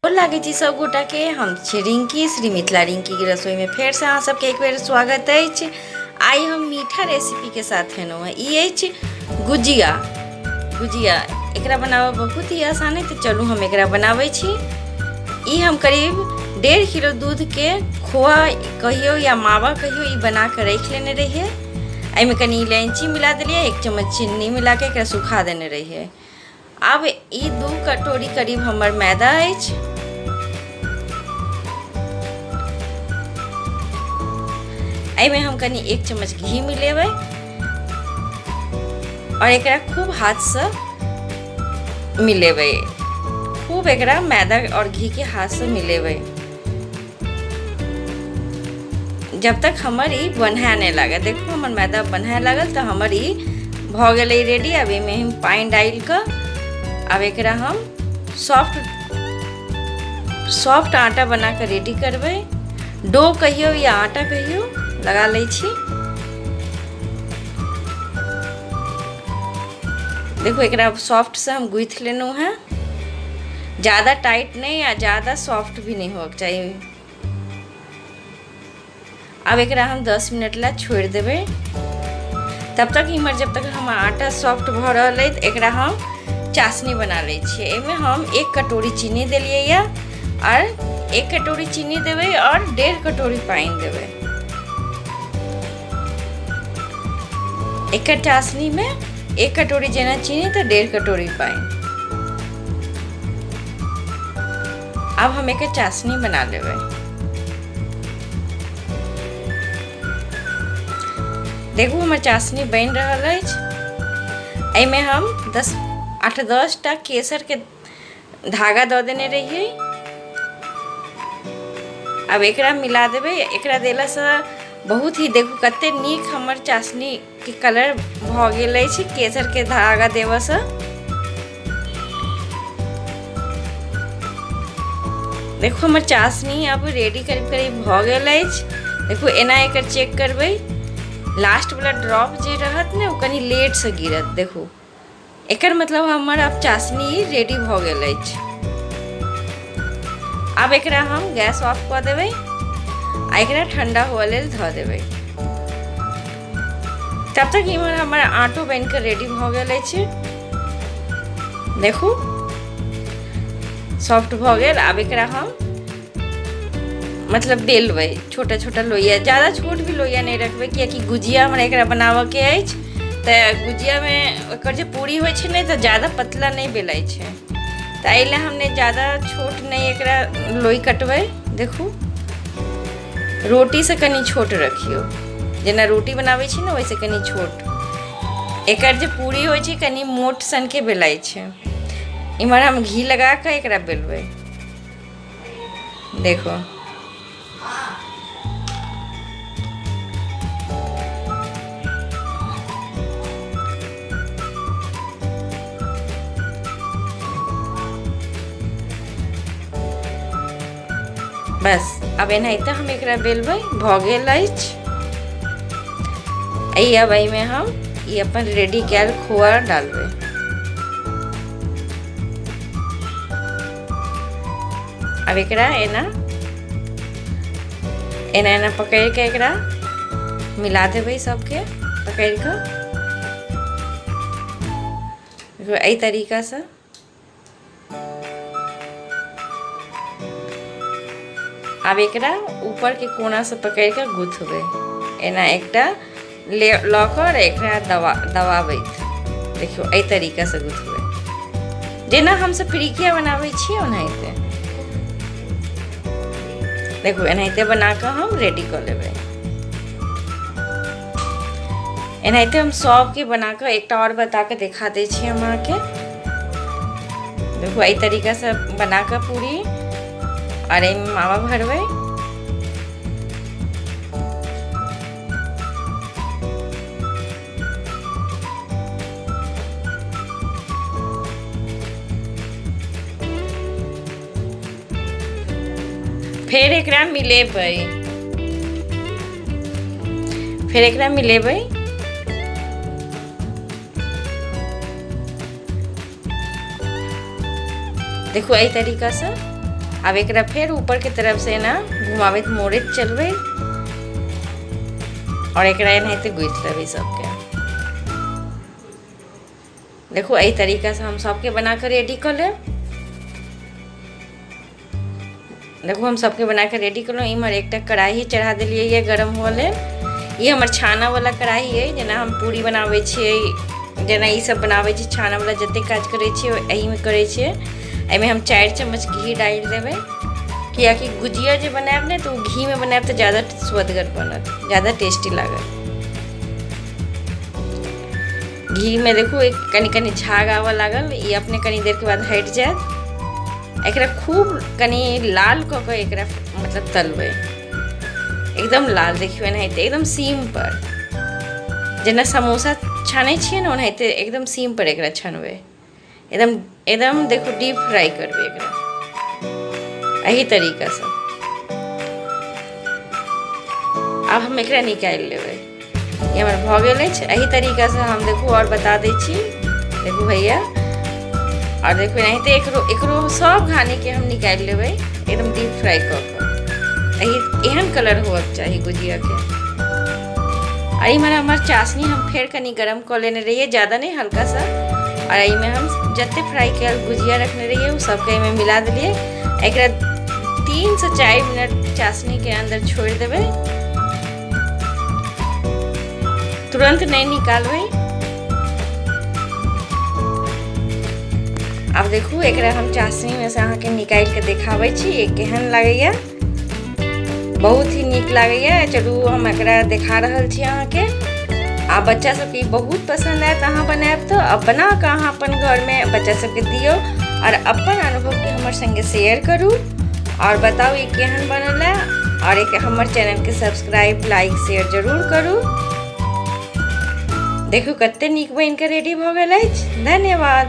गोर लागै छी सब गोटाके। हम छी रिंकी, श्री मिथिला रिंकी के रसोईमे फेरसँ अहाँ सबके एक बेर स्वागत अछि। आइ हम मीठा रेसिपीके साथ एलहुँ हेँ। ई अछि गुजिया। गुजिया एकरा बनाबऽ बहुत ही आसान है, तऽ चलू हम एकरा बनाबै छी। ई हम करीब 1.5 किलो दूधके खोआ कहियौ या मावा कहियौ, ई बना कऽ राखि लेने रहियै। एहिमे कनि इलायची मिला देलियै, 1 चम्मच चीनी मिला कऽ एकरा सुखा देने रहियै। आब ई 2 कटोरी करीब हमर मैदा अछि। एहिमे हम कनि 1 चम्मच घी मिलेबै और एकरा खूब हाथसँ मिलेबै। खूब एकरा मैदा और घी के हाथसँ मिलेबै जब तक हमर ई बन्हाए नहि लागत। देखू हमर मैदा बन्हाए लागल तऽ हमर ई भऽ गेलै रेडी। आब एहिमे हम पानि डालि कऽ आब एकरा हम सॉफ्ट सॉफ्ट आटा बना कऽ रेडी करबै। डो कहियौ या आटा कहियौ, लगा लै छी। देखू एकरा सॉफ्टसँ हम गुथि लेलहुँ हेँ। ज़्यादा टाइट नहीं आ ज़्यादा सॉफ्ट भी नहीं होके चाही। अब एकरा हम 10 मिनट ला छोड़ देबै। तब तक इम्हर जब तक हमर आटा सॉफ्ट भऽ रहल अइ, तऽ एकरा हम चाशनी बना लै छियै। एहिमे हम 1 कटोरी चीनी देलियै यऽ, आओर 1 कटोरी चीनी देबै आओर 1.5 कटोरी पानि देबै। एकर चाशनीमे 1 कटोरी जेना चीनी तऽ 1.5 कटोरी पानि। आब हम एकर चाशनी बना लेबै। देखू हमर चाशनी बनि रहल अछि। एहिमे हम 8-10 टा केसरके धागा दऽ देने रहियै। आब एकरा मिला देबै। एकरा देलासँ बहुत ही देखू कते नीक हमर चाशनीके कलर भऽ गेल अछि केसरके धागा देबऽसँ। देखू हमर चाशनी अब रेडी करीब करीब भऽ गेल अछि। देखू एना एकर चेक करबै, लास्ट वाला ड्रॉप जे रहत ने ओ कनि लेटसँ गिरत। देखू एकर मतलब हमर आब चाशनी रेडी भऽ गेल अछि। आब एकरा हम गैस ऑफ कऽ देबै आ एकरा ठंडा हुअ लेल धऽ देबै। तब तक इम्हर हमर आटो बनि कऽ रेडी भऽ गेल अछि। देखू सॉफ्ट भऽ गेल। आब एकरा हम मतलब बेलबै छोटा छोटा लोइया, ज़्यादा छोट भी लोइया नहीं रखबै, कियाकि गुजिया हमरा एकरा बनाबऽके अछि। तऽ गुजियामे ओकर जे पूरी होइ छै ने तऽ ज़्यादा पतला नहि बेलै छै, तऽ एहि लए हम नहि ज़्यादा छोट नहि एकरा लोइ कटबै। देखू रोटीसँ कनि छोट रखियौ, जेना रोटी बनाबै छी ने ओहिसँ कनि छोट। एकर जे पूरी होइ छै कनि मोट सनके बेलाइ छै। इम्हर हम घी लगा कऽ एकरा बेलबै। देखो बस अब एनाहिते हम एकरा बेलबै। भऽ गेल अछि। अब एहिमे हम ई अपन रेडी कयल खोआ डालबै। अब एकरा एना एना एना पकड़ि कऽ एकरा मिला देबै सबके पकड़ि कऽ एहि तरीकासँ। आब एकरा ऊपरके कोनासँ पकड़ि कऽ गुथबै एना एकटा ले लऽ कऽ आओर एकरा दबाबैत। देखियौ एहि तरीकासँ गुथबै, जेना हमसब पिरिकिया बनाबै छियै ओनाहिते। देखू एनाहिते बना कऽ हम रेडी कऽ लेबै। एनाहिते हम सबके बना कऽ एकटा आओर बता कऽ देखा दै छी हम अहाँके। देखू एहि तरीकासँ बना कऽ पूरी आओर एहिमे मावा भरबै। फेर एकरा मिलेबै, फेर एकरा मिलेबै। देखू एहि तरीकासँ आब एकरा फेर ऊपरके तरफसँ एना घुमाबैत मोड़ैत चलबै आओर एकरा एनाहिते गुथि लेबै सबके। देखू एहि तरीकासँ हम सबके बनाकऽ रेडी कऽ लेब। देखू हम सबके बनाकऽ रेडी केलहुँ। इम्हर एकटा कढ़ाही चढ़ा देलियै यऽ गरम हुअ लेल। ई हमर छानऽवला कढ़ाही अइ, जेना हम पूरी बनाबै छियै, जेना ई सब बनाबै छियै, छानऽवला जतेक काज करै छियै एहिमे करै छियै। एहिमे हम 4 चम्मच घी डालि देबै, कियाकि गुजिया जे बनायब ने तऽ ओ घीमे बनायब तऽ ज्यादा स्वदगर बनत, ज्यादा टेस्टी लागत। घीमे देखू एक कनि कनि झाग आबऽ लागल, ई अपने कनि देरके बाद हटि जायत। एकरा खूब कनि लाल कऽ कऽ एकरा मतलब तलबै, एकदम लाल। देखियौ एनाहिते एकदम सीम पर, जेना समोसा छानै छियै ने ओनाहिते एकदम सीम पर एकरा छनबै, एकदम एकदम देखू डीप फ्राई करबै एकरा एही तरीकासँ। आब हम एकरा निकालि लेबै। ई हमर भऽ गेल अछि एही तरीकासँ। हम देखू आओर बता दै छी, देखू भैया, आओर देखू एनाहिते एकरो एकरो सब घानीके हम निकालि लेबै एकदम डीप फ्राई कऽ कऽ। एही एहन कलर होबक चाही गुजियाके। आ इम्हर हमर चाशनी हम फेर कनि गरम कऽ लेने रहियै, ज्यादा नहि, हल्का सा। आओर एहिमे हम जते फ्राई कयल गुजिया रखने रहियै ओ सबके एहिमे मिला देलियै। एकरा 3 से 4 मिनट चाशनीके अन्दर छोड़ि देबै, तुरंत नहि निकालबै। आब देखू एकरा हम चाशनीमे से अहाँके निकालि कऽ देखाबै छी केहन लागैया। बहुत ही नीक लागैया। चलू हम एकरा देखा रहल छी अहाँके। आ बच्चा सबके बहुत पसंद आयत अहाँ बनायब तऽ। आ बना कऽ अहाँ अपन घरमे बच्चा सबके दियौ आओर अपन अनुभवके हमर संगे शेयर करू आओर बताउ ई केहन बनल है। आओर एक हमर चैनलके सब्सक्राइब लाइक शेयर जरूर करू। देखू कते नीक बनि कऽ रेडी भऽ गेल अछि। धन्यवाद।